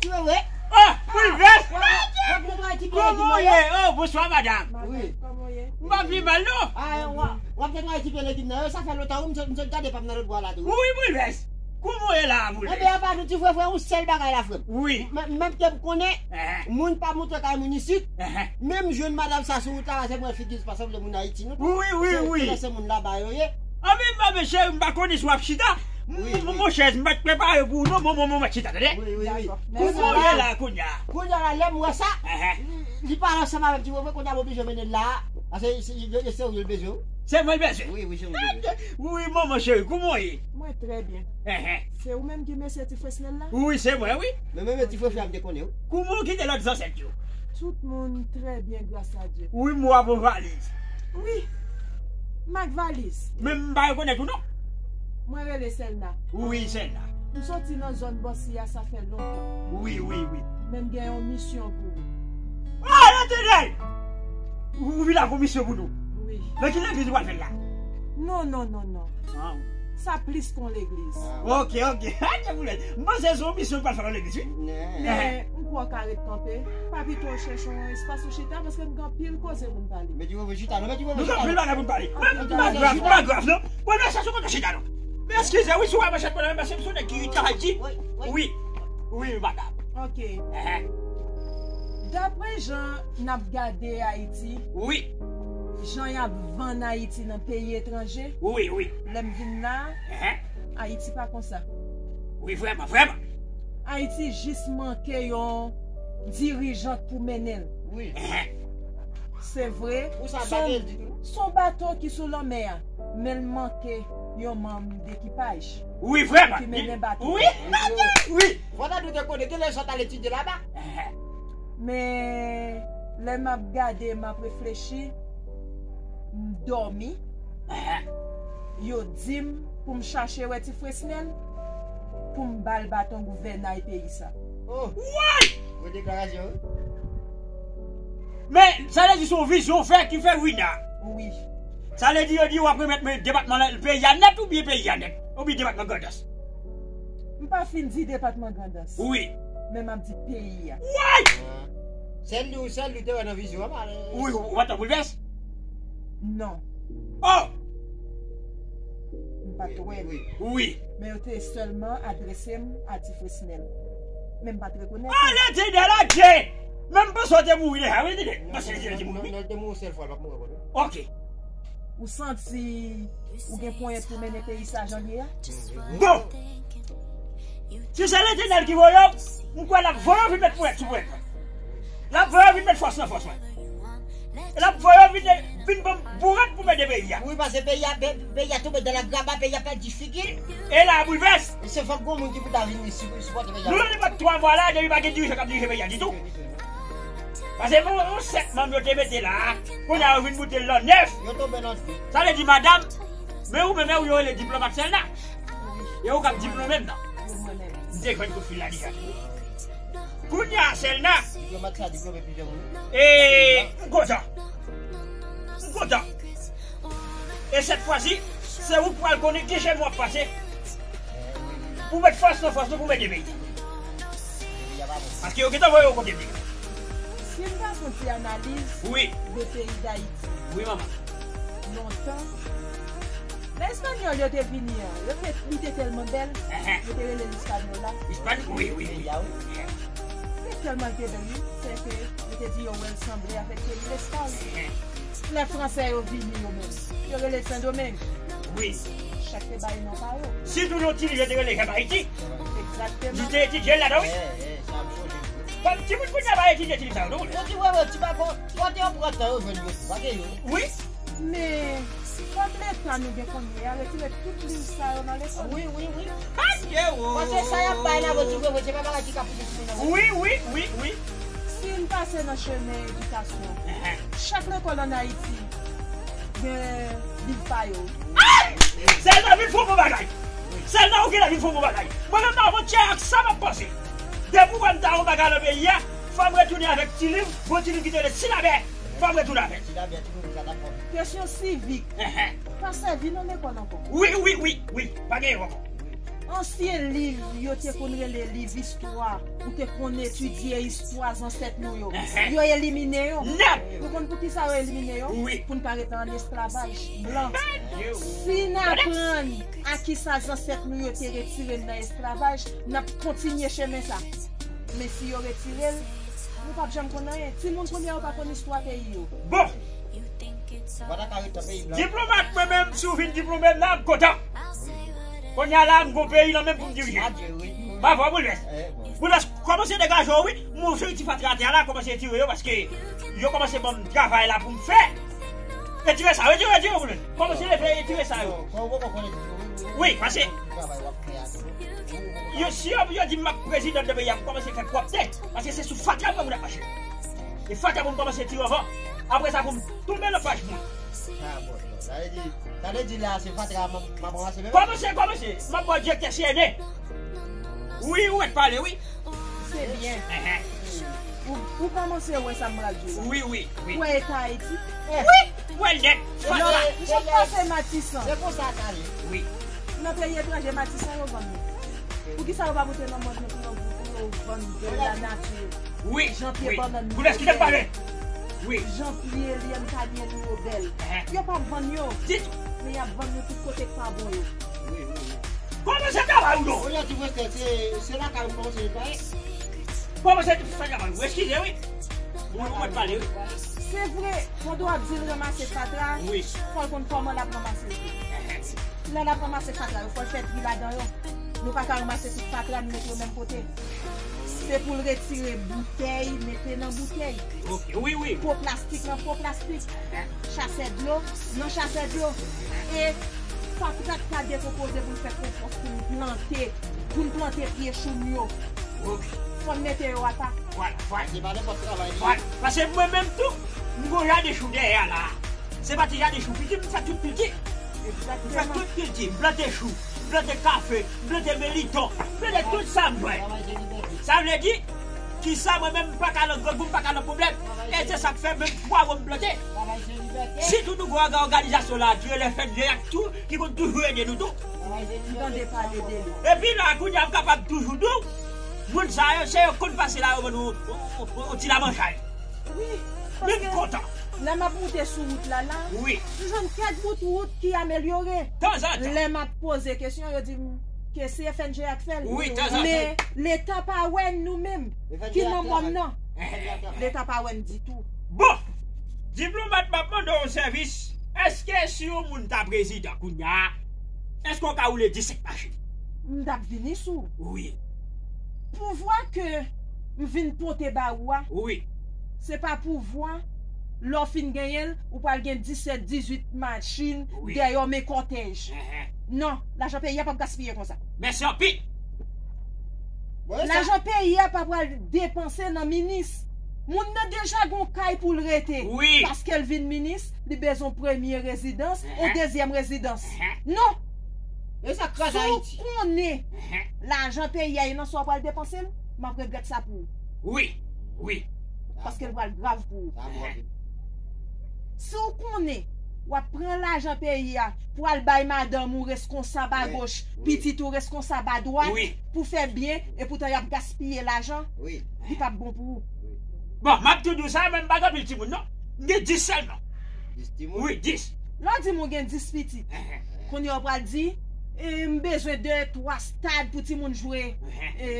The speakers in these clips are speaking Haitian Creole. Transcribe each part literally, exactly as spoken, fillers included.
Ti Wewe. Oh, Boulvès! W ap netwaye ti pye legim nan yo? Kòman w ye? Oh, bonswa, madanm. Wi. Kòman w ye? M pa pi mal, non. Ah, w ap netwaye ti pye legim nan yo? Sa fè lontan, wi, m sot, m sot gade pa m nan lòt bò a la tou. Wi, Boulvès. Kòman w ye la, Boulvès? Enben, apa nou ti frè, frè, yon sèl bagay la, frè m. Wi. Menm ke m konnen, moun pa montre kay moun isit, men m jwenn madanm sa sou wout la, se mwen figi l pa sanble moun Ayiti, non. Wi, wi, wi. Se moun laba yo ye. Anben, anben, cheri, m pa konnen si w ap chita. M, m, m, monchè, m pa t prepare pou ou, non, m, m, m, m, chita, tande? Wi, wi, wi. Kòman w ye la, kounye a? Kounye a la, lè m wè sa, li pale ansanm avè m, ti frè, kounye a m oblije mennen l la, paske se, se, se, se ou l bezwen. Se mwen l bezwen? Wi, wi, se ou l bezwen. Wi, manman cheri, kòman w ye? Mwen trè byen. Se ou menm ki mesye ti Fresnel la? Wi, se mwen, wi. Men, men, men, ti frè, frè, m te konnen, wi. Kòman w kite lòt zansèt yo? Tout moun trè byen, gras a Dye. Wi, m wè w ap yon valiz. Wi, m ak valiz. Men m pa rekonèt ou, non. Mwen rele Sèlna. Wi, Sèlna. M soti nan zòn Bòsye a, sa fè lontan. Wi, wi, wi. Men m gen yon misyon pou ou. Oh, Letènèl! Ou, ou vin ak yon misyon pou nou? Wi. Nan ki legliz ou pral fè l la? Non, non, non, non. Ah. Sa plis ke yon legliz. Ok, ok. Pa gen pwoblèm. M panse se yon misyon ou pral fè nan legliz, wi. Men, m kwè w ka ret kanpe. Pa pito w chèche yon espas ou chita, paske m gen anpil koze pou m pale. Mèt Jewova chita, non, mèt Jewova chita. Nou gen anpil bagay pou n pale. Pa grav, pa grav, non. Mwen, mwen chèche kote chita, non. Men eskize, wi, si w wè manchèt mwen la, men se yon nèg ki travay di. Wi, wi, madanm. Ok. Daprè jan n ap gade Ayiti, wi, Jan y ap vann Ayiti nan peyi etranje, wi, wi, lè m vin la, enhen, Ayiti pa konsa. Wi, vrèman, vrèman. Ayiti jis manke yon dirijan pou mennen l. Wi. Enhen. Se vre, se yon bato ki sou lanmè a, men l manke yon manm dekipaj, wi, vrèman, ki mennen bato. Wi, wi. Fò ta nou te konnen, gen lè sa t al etidye laba. Enhen. Men lè m ap gade, m ap reflechi, m dòmi. Yo di m pou m chache wè ti Fresnel, pou m ba l baton gouvènay peyi sa. Oh! Woy! Gwo deklarasyon, wi. Men, sa vle di se yon vizyon w fè ki fè w vin la. Wi. Sa vle di yo di w ap remèt mwen depatman la, peyi a nèt oubyen peyi a nèt? Oubyen depatman Grandans? M pa fin di depatman Grandans. Wi. Men m ap di peyi a. Woy! Sèl li, sèl li te wè nan vizyon an, pa. Wi, w ap tann Boulvès? Non. Oh! M pa t wè l. Wi. Men yo te sèlman adrese m a ti Fresnel. Men m pa t rekonèt li. Ah, Letènèl, adje! Men m panse w te mouri deja, wi, Letènèl. M panse Letènèl te mouri, wi. Non, non, l te mouri yon sèl fwa, l p ap mouri ankò, non. Ok. Ou santi ou gen ponyèt pou mennen peyi sa jan l ye a? Bon! Si se Letènèl ki voye w, m kwè l ap voye w vin met ponyèt sou ponyèt mwen. L ap voye w vin met fòs nan fòs mwen. E l ap voye w vin, vin ban m bourèt pou m ede peyi a. Wi, paske peyi a, pe-, peyi a tonbe dan lagraba, peyi a pèdi figi l. E la, Boulvès. E se fòk gon moun ki pou ta vin si-, sipòte peyi a. Nou nan nenpòt twa mwa la, depi pa gen dirijan k ap dirije peyi a ditou. Paske yon, yon sèt manm yo te mete la, kounye a yo vin boute l nan nèf. Yo tonbe nan de. Sa vle di, madanm, men ou menm, men ou yo rele diplomat Sèlna. E ou k ap diplome m nan. M te jwenn kout fil la deja. Kounye a, Sèlna. Diplomat sa diplome plizyè moun. E, m kontan. M kontan. E sèt fwa si, se ou k pral konnen ki chemen w ap pase. Pou met fòs nan fòs nou, pou met de peyi. Paske yo gentan voye yo kote m ye. Si m ta fè yon ti analiz, wi, de peyi Dayiti. Wi, manman. Lontan, lè Espanyòl yo te vini an, yo te, li te tèlman bèl, enhen, yo te rele l Ispanyola. Ispan-, wi, wi, wi. Li te tèlman te bèl, wi, se ke yo te di yo wè l sanble avèk peyi Lespay. Enhen. Lè Fransè yo vini yo menm, yo rele Sendomeng. Wi. Chak te bay non pa yo. Sitou yon ti liv yo te rele Jèm Ayiti. Egzakteman. Li te etidye l ladan, wi. Kòm timoun kounye a pa etidye ti liv sa yo, non. Yo di, wè, wè, ti bago, kote yo pran tan yo jwenn yo tou, pa gen yo. Wi. Men, fòk Leta nou gen kounye a retire tout liv sa yo nan lekòl. Wi, wi, wi. Paske sa y ap bay la, vre, ti vre, vre, se pa bagay ki ka pouse timoun nan, wi. Wi, wi, wi, wi. Si n pase nan chemen edikasyon, enhen, chak lekòl ann Ayiti gen liv pa yo. Ay! Sèlman vin fè yon bon bagay. Sèlman ou genlè vin fè yon bon bagay. Mwen menm, avantyè ak sa m ap panse. Depi w wè m ta yon bagay nan peyi a, fò m retounen avèk ti liv, bon ti liv ki te rele silabè. Fò m retounen avè l. Kesyon sivik. Enhen. Pa sèvi nan lekòl ankò. Wi, wi, wi, wi. Pa gen yo ankò. Ansyen liv yo te konn rele liv istwa, ou te konn etidye istwa zansèt nou yo. Enhen. Yo elimine yo. Nèt. Ou konn poukisa yo elimine yo? Wi. Pou n pa ret nan esklavaj blan. Si n aprann a kisa zansèt nou yo te retire n nan esklavaj, n ap kontinye chemen sa. Men si yo retire l, nou p ap janm konn anyen. Timoun kounye a yo pa konn istwa peyi yo. Bon. Diplomat, mwen menm, si w vin diplome m la, m kontan. Kounye a la, m gon peyi nan men m pou m dirije. M ap fè Boulvès. Boulvès, kòmanse degaje w, wi. M wè yon seri ti fatra atè a la, kòmanse retire yo, paske yo kòmanse ban m travay la pou m fè. Retire sa, retire, retire, Boulvès. Kòmanse leve, retire sa yo. Wi, paske yo, si yo, yo di m ap prezidan de peyi a, m kòmanse fè pwòpte. Paske se sou fatra mwen moun ap mache. E fatra pou m kòmanse tire anvan. Apre sa, pou m tonbe nan paj mwen. Ah, bon, bon. Sa vle di, sa vle di la, se fatra m ap, m ap ranmase menm? Kòmanse, kòmanse. M ap ba w direktè C N E. Wi, ou mèt pale, wi. Se byen. Enhen. Ou, ou kòmanse wè sa m pral di w la. Wi, wi, wi. Ou wè eta Ayiti? Wi, m wè l nèt. Fatra. Misye pase Matisan. Se konsa sa ye. Wi. Nan peyi etranje, Matisan yo vann nou. Poukisa yo pa pote nan mòn nou pou yo, pou yo vann bèl lanati yo? Wi, jan pye bannann nou yo bèl. Wi. Jan pye lyann panye nou yo bèl. Enhen. Yo pa vann yo. Ditou. Men y ap vann nou tout kote k pa bon yo. Wi, wi, wi. Kòmanse travay ou non? Oye, ti frè, se, se lakay ou kòmanse netwaye. Kòmanse fè travay ou. Eskize, wi. Mwen, mwen pale, wi. Se vre, pandan w ap di l ranmase fatra, wi, fò l konn kòman l ap ranmase l tou. Lè l ap ranmase fatra yo, fò l fè tri ladan yo. Nou pa ka ranmase tout fatra, nou mete yo menm kote. Se pou l retire boutèy, mete nan boutèy. Ok, wi, wi. Po plastik nan po plastik. Chasè dlo nan chasè dlo. E fatra k pa dekonpoze pou n fè konpòs pou n plante, pou n plante pye chou m yo. Ok. Fò n mete yo apa. Vwala, vwala. Se pa nenpòt travay li ye. Vwala. Paske mwen menm tou, m gon jaden chou dèyè a la. Se pa ti jaden chou piti, m fè tout kilti. M fè tout kilti. M plante chou, m plante kafe, m plante meliton, m plante tout sa m jwenn. Sa vle di, kisa mwen menm m pa ka nan grangou, m pa ka nan pwoblèm. E se sa k fè menm pwawo m plante. Sitou nou gon òga-, òganizasyon la, ki rele F N G ak tou, ki konn toujou ede nou tou. M tande pale de li. Epi la, kounye a, m kapab toujou di w, moun sa yo, se yo konn pase la, yo ban nou yon, yon, yon, yon ti lamanjay. Wi, men m kontan. Lè m ap moute sou wout la, la, wi, m jwenn kèk bout wout ki amelyore. Tanzantan. Lè m ap poze kesyon, yo di m ke se F N G a k fè l. Wi, tanzantan. Men Leta pa wè n nou menm ki nan mòn nan. Leta pa wè n ditou. Bon, diplomat, m ap mande w yon sèvis. Èske si yon moun ta prezidan kounye a, èske w ka woule disèt machin? M t ap vini sou. Wi. Pouvwa ke m vin pote ba ou a, wi, se pa pouvwa, lè w fin genyen l, ou pral gen disèt, dizuit machin, wi, dèyè w, men kòtèj. Enhen. Non, lajan peyi a p ap gaspiye konsa. Mèsi anpil. Lajan peyi a pa pral depanse nan minis. Moun nan deja gon kay pou l rete. Wi. Paske l vin minis, li bezwen premye rezidans, enhen, yon dezyèm rezidans. Enhen. Non. E sa k kraze Ayiti. Si w konnen, enhen, lajan peyi a, e nan sa w pral depanse l, m ap regrèt sa pou ou. Wi, wi. Paske l pral grav pou ou. Sa bon. Si w konnen w ap pran lajan peyi a pou al bay madanm ou reskonsab a goch, wi, pitit ou reskonsab a dwat, wi, pou fè byen, epoutan y ap gaspiye lajan, wi, li p ap bon pou ou. Wi. Bon, m ap tou di w sa, men m pa gen anpil timoun, non. M gen dis sèlman. Dis timoun? Wi, dis. Lè w di m ou gen dis pitit, enhen, kounye a w pral di, e, m bezwen de, twa stad pou timoun jwe, enhen, e,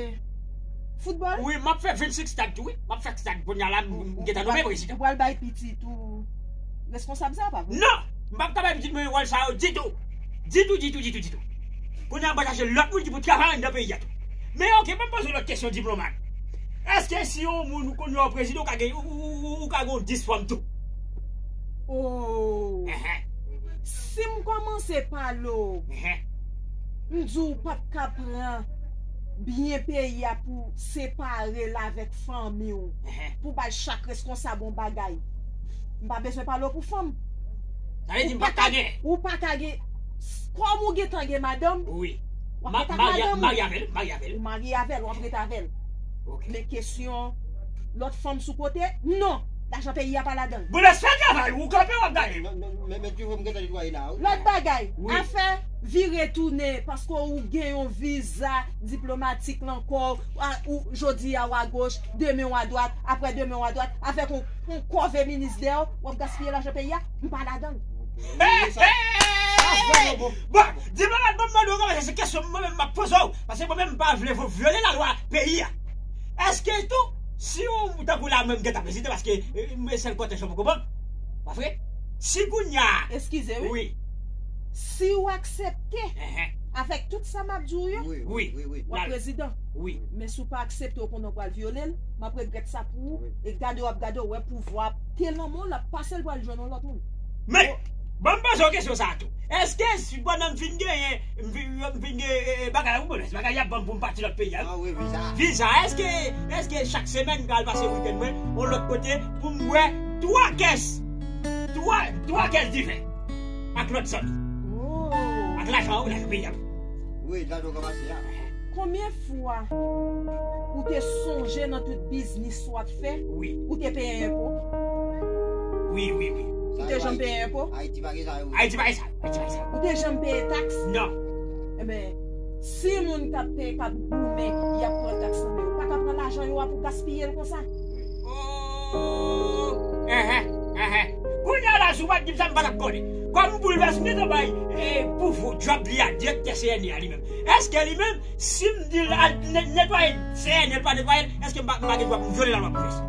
foutbòl? Wi, m ap fè vennsenk stad tou, wi. M ap fè stad kounye a la, m, m gentan nonmen prezidan. Ou pral bay pitit ou reskonsab sa, pa vre? Non! M p ap ka bay pitit mwen wòl sa yo ditou. Ditou, ditou, ditou, ditou. Kounye a, m pral chache lòt moun ki pou travay anndan peyi a tou. Men, oke, ban m poze w lòt kesyon, diplomat. Èske si yon moun ou konn yon prezidan, ou ka gen, ou, ou, ou, ou ka gen yon dis fanm tou? Oh. Enhen. Si m kòmanse pale w, enhen, m di w p ap ka pran byen peyi a pou separe l avèk fanmi w, enhen, pou bay chak reskonsab yon bagay. M pa bezwen pale w pou fanm. Sa vle di m pa ka gen. Ou pa ka gen. Kòm ou gentan gen madanm, wi, w ap ret ak madanm ou. M marye avè l, m marye avè l. Ou marye avè l, w ap ret avè l. Ok. Men kesyon lòt fanm sou kote, non. Lajan peyi a pa ladan l. Bon, lè fè travay, ou kanpe, w ap gade. Men, men, men, men, men, men, men, men, men, men, men, lòt bagay, wi, afè vire tounen, paske ou gen yon viza diplomatik nan kò w, a, ou, jodi a w agoch, demen w adwat, aprè demen w adwat, avèk yon, yon kòve minis dèyè w, w ap gaspiye lajan peyi a, m pa ladan l. Hey, hey! Bon, diplomat, ban m mande w kòman se kesyon mwen menm m ap poze w, paske mwen menm m pa vle vo-, vyole lalwa peyi a. Èske tou, si yon tankou la, mwen m gentan prezidan, paske, e, mwen sèl kòtèj yo poko ban m, pa vre? Si kounye a. Eskize, wi. Wi. Si w aksepte, enhen, avèk tout sa m ap di w yo, wi, wi, wi, wi, w ap prezidan. Wi. Men si w pa aksepte, w konnen w pral vyole l, m ap regrèt sa pou ou. Wi. E gade w ap gade, w wè pouvwa te nan men w, l ap pase l pral jwenn yon lòt moun. Men, bon, ban m poze w kesyon sa a tou. Èske si pandan m fin genyen, m fin, m fin gen, e, e, bagay la pou mwen, bagay y ap ban m pou m pati lòt peyi a, wi. Ah wi, viza. Viza, èske, èske chak semèn m ka al pase wikenn mwen yon lòt kote pou m bwè twa kès, twa, twa kès diven ak lòt zanmi? Oh. Ak lajan an, wi, lajan peyi a. Wi, lajan w ka pase a. Konbyen fwa ou te sonje nan tout biznis w ap fè, wi, ou te peye enpo? Wi, wi, wi. Ou te janm peye enpo? Ayiti pa gen sa yo. Ayiti pa gen sa yo. Ayiti pa gen sa yo. Ou te janm peye taks? Non. Enben, si moun k ap peye, k ap goumen, y ap pran taks nan men yo, ou pa ka pran lajan yo a pou gaspiye l konsa. Oh, enhen, enhen. Kounye a la, si w pa t di m sa, m pa t ap konnen. Kòm m boulvès, m gentan bay, e, pou djòb li a, direktè C N E a li menm. Èske li menm, si m di l al ne-, netwaye C N E, l pa netwaye l, èske m pa, m pa gen dwa pou m vyole lalwa pou fè sa?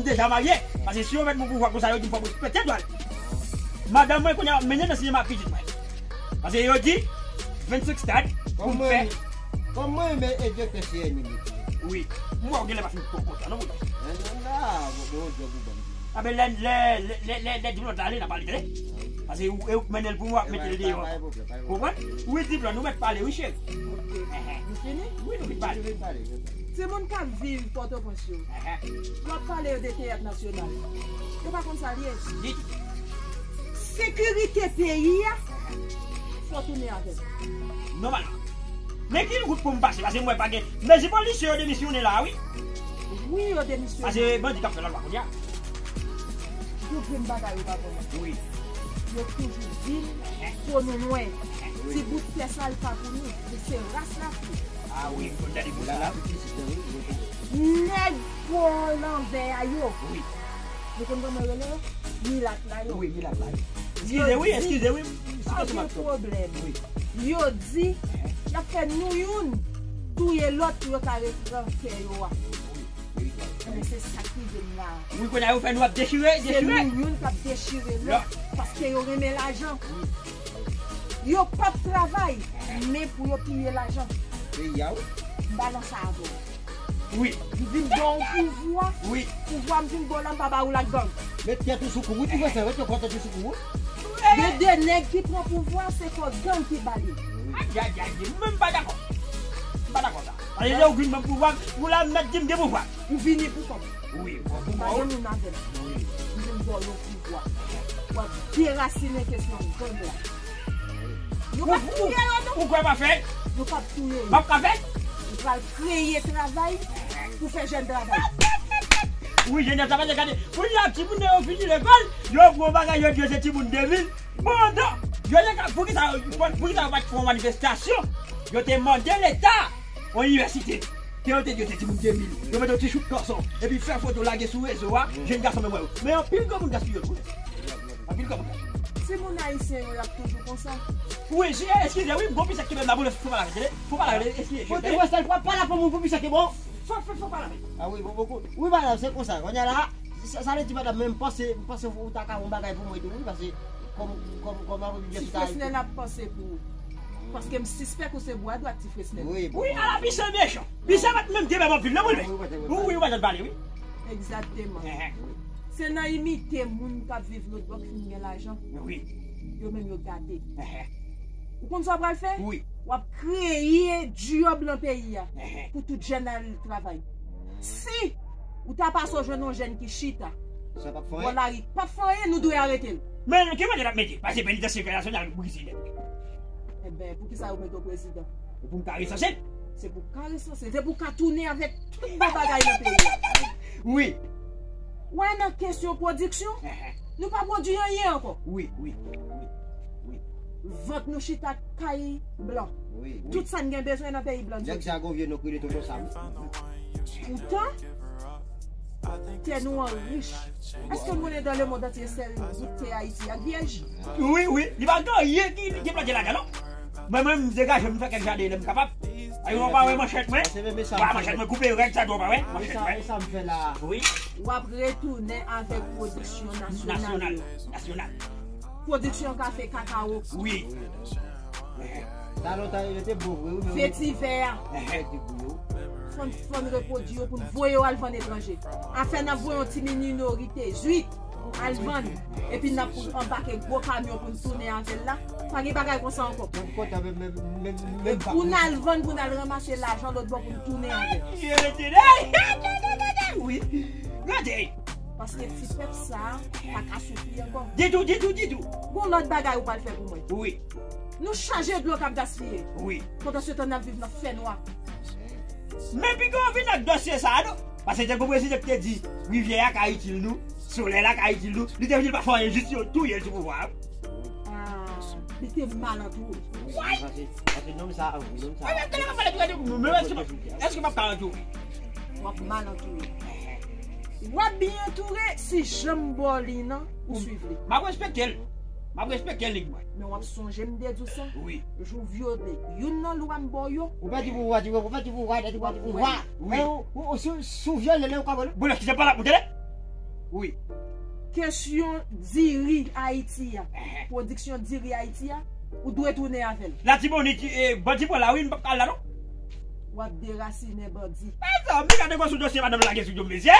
m deja marye. Paske si yo met m pouvwa konsa, yo di m fò m respekte dwa l. Madanm mwen kounye a ap mennen nan sinema ak pitit mwen. Paske yo di vennsenk stad pou m fè. Kòm mwen renmen direktè C N I. Wi. M wè w genlè pa fin twò kontan non, monchè. Nan, nan, nan, bon, bon, bon, bon, bon. Aben lè, lè, lè, lè, lè, lè di lòt la ale, n a pale tande. Paske ou, ou mennen l pou mwen, w ap mete l deyò ankò. Konprann? Wi, Diplò, nou mèt pale, wi, cheri. Ok. Nou fini? Wi, nou fin pale. Timoun k ap viv Pòtoprens yo, yo ap pale yo de teyat nasyonal. Yo pa konn sa l ye. Ditou. Sekirite peyi a, fò tounen avè l. Nòmalman. Men ki wout pou m pase? Paske m wè pa gen. Mezi polis yo, yo demisyonnen la, wi. Wi, yo demisyonnen. Paske bandi k ap fè lalwa kounye a. Yo grenn bagay yo pa bon. Wi. Yo toujou di n po nou nwè. Ti bout tè sa l pa pou nou. Se ras la pou. Ah wi, m konn tande pou sa. Nèg po lanvè a yo. Wi. Nou konn kòman yo rele yo? Milat la yo. Wi, milat la yo. Eskize wi, eskize wi. Pa gen pwoblèm. Wi. Yo di, y ap fè nou youn touye lòt pou yo ka repran tè yo a. Wi, wi. Ebyen, se sa k rive n la. Wi, kounye a yo fè nou ap dechire, dechire. Se nou youn k ap dechire lòt, paske yo renmen lajan. Wi. Yo p ap travay, men pou yo piye lajan. Peyi a, wi. M pa nan sa avè w. Wi. M vin ba w pouvwa. Wi. Pouvwa m vin ba w la, m pa ba ou l ak gang. Met tèt ou sou kou, wi, ti frè, met yo pran tèt ou sou kou, wi. Men de nèg ki pran pouvwa, se kò gang ki ba li. Wi. Ay, ay, ay, ay, mwen m pa dakò. M pa dakò sa. Paske lè ou vin ban m pouvwa, ou la m mèt di m gen pouvwa. M vini pou kò m. Wi, bon, pou kò. Pa gen moun avè m. Wi. M vin ba w yon pouvwa. W ap derasinen kesyon gang la. Nou p ap touye yo, non. Ou kwè m ap fè? Nou p ap touye yo. M ap ka fè? Nou pral kreye travay pou fè jèn travay. Wi, jèn travay, gade. Pou y ap timoun yo fini lekòl, yo pran bagay, yo di yo se timoun de mil. Pandan yo te ka, poukisa, poukisa yo pa t fè yon manifestasyon? Yo te mande Leta yon inivèsite. Ke yo te di yo se timoun de mil. Yo mete yon ti chout kòson. Epi fè foto lage sou rezo a, jèn gason menm wè yo. Men anpil granmoun gaspiye yo tou. Anpil granmoun gaspiye. Timoun ayisyen yo, y ap toujou konsa. Wi, si, eskize, wi, m gon pis ak ki menm la, bon, fò pa lage, tande. Fò pa lage, eskize. Kote wè sèl fwa pa la pou moun pou pis ak bon. Fò, fò, fò pale avè l. Ah wi, bon, bon, kou-, wi, madanm, se konsa. Kounye a la, sa, sa vle di, madanm, men m panse, m panse ou ta ka yon bagay pou mwen tou, wi, paske kòm, kòm, kòm mwen, ti Fresnel ap panse pou ou. Paske m sispèk ou se bwa dwat ti Fresnel. Wi, bon. Wi, ala misye mechan. Misye pa t menm gen menm anpil, non, wi, wi, wi, wi, wi, wi, wi, wi, wi. Egzakteman. Ehe. Se nan imite moun k ap viv lòt bò k fin gen lajan. Wi. Yo menm yo gate. Ehe. Ou konn sa w pral fè? Wi. W ap kreye djòb nan peyi a. Ehe. Pou tout jèn al travay. Si ou ta pase w jwenn yon jèn ki chita bò lari, p ap fè anyen, nou dwe arete l. Men ki manje l ap mete? Paske penitansye nasyonal brize nèt. Enben, poukisa yo mete w prezidan? Pou m ka resanse l. Se pou w ka resanse l. Se pou w ka tounen avèk tout bon bagay nan peyi a. Wi. Wè, nan kesyon pwodiksyon, ehe, nou pa pwodui anyen ankò. Wi, wi, wi, wi. Vant nou chita kay blan. Wi, wi. Tout sa n gen bezwen nan peyi blan. Nèg sa gon vye non k rele Tonton Sam. Poutan, tè nou an rich. Èske w konnen dans le monde entier sèl bout tè Ayiti a k vyèj? Wi, wi. Li pa gen anyen ki, ki plante ladan, non. Mwen menm, m degaje m, m fè kèk jaden lè m kapab. Ay, w pa wè manchèt mwen? Wa, manchèt mwen koupe rèd, sa dwe w pa wè? Manchèt mwen. Sa m fè la. Wi. W ap retounen avèk pwodiksyon nasyonal yo. Nasyonal. Pwodiksyon kafe, kakawo. Wi. Sa lontan yo te bon vre, wi, men vetivè a. Ehe. Fò n, fò n repwodui yo pou n voye yo al vann etranje. Afè n ap voye yon ti minorite, zwit, al vann, epi n ap anbake gwo kamyon pou n tounen avè l la. Pa gen bagay konsa ankò. Mwen kontan, men, men, men, men, men pa. Pou n al vann, pou n al ranmase lajan lòt bò pou n tounen avè l. Wi. Gade. Paske ti pèp sa a pa ka soufri ankò. Ditou, ditou, ditou. Gon lòt bagay ou pral fè pou mwen. Wi. Nou chaje dlo k ap gaspiye. Wi. Pandansetan n ap viv nan fènwa. Men piga w vin ak dosye sa a, non? Paske te gon prezidan ki te di, rivyè a ka itil nou, solèy la ka itil nou. Li te vin, li pa fè anyen, jis yo touye l sou pouvwa a. Ah, li te mal antoure. Paske, paske nonm sa, nonm sa. Mwen menm, tèlè m ap pale pou gade pou mwen, men èske m ap, èske m ap ka antoure? W ap mal antoure. W ap byen antoure si jan m ba w li nan, ou swiv li. M ap respekte l. M ap respekte lig mwen. Men w ap sonje m te di w sa? Wi. Jou w vyole youn nan lwa m ba w yo. Ou pèdi pouvwa, ti, ou pèdi pouvwa, pèdi pouvwa, pèdi pouvwa. Wi. Ou, ou, si, si w vyole l, ou ka vole. Bon, lè ki se pa la pou tele? Wi. Kesyon diri Ayiti a, ehe, pwodiksyon diri Ayiti a, ou dwe tounen avè l. Latibonit, eh, bandi pran la, wi, m p ap ka al la, non. W ap derasinen bandi. Mezanmi, gade gwo sou dosye madanm lage sou do m, mesye.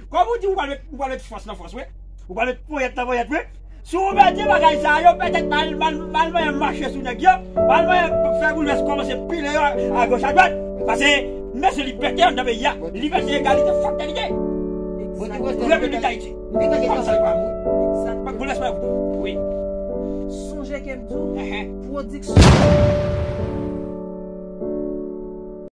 Kòm ou di, ou pral met, ou pral met fòs nan fòs, wi. Ou pral met ponyèt nan ponyèt, wi. Si w pèdi bagay sa yo, petèt mal, mal, mal manyen mache sou nèg yo, mal manyen fè boulvès kòmanse pile yo agoch adwat. Paske mesye libète anndan peyi a, libète, egalite, fratènite. Repiblik Dayiti. Kòm sa l pa moun. Egzakteman. Boulvès pa moun. Wi. Sonje ke m di w, ehe, pwodiksyon.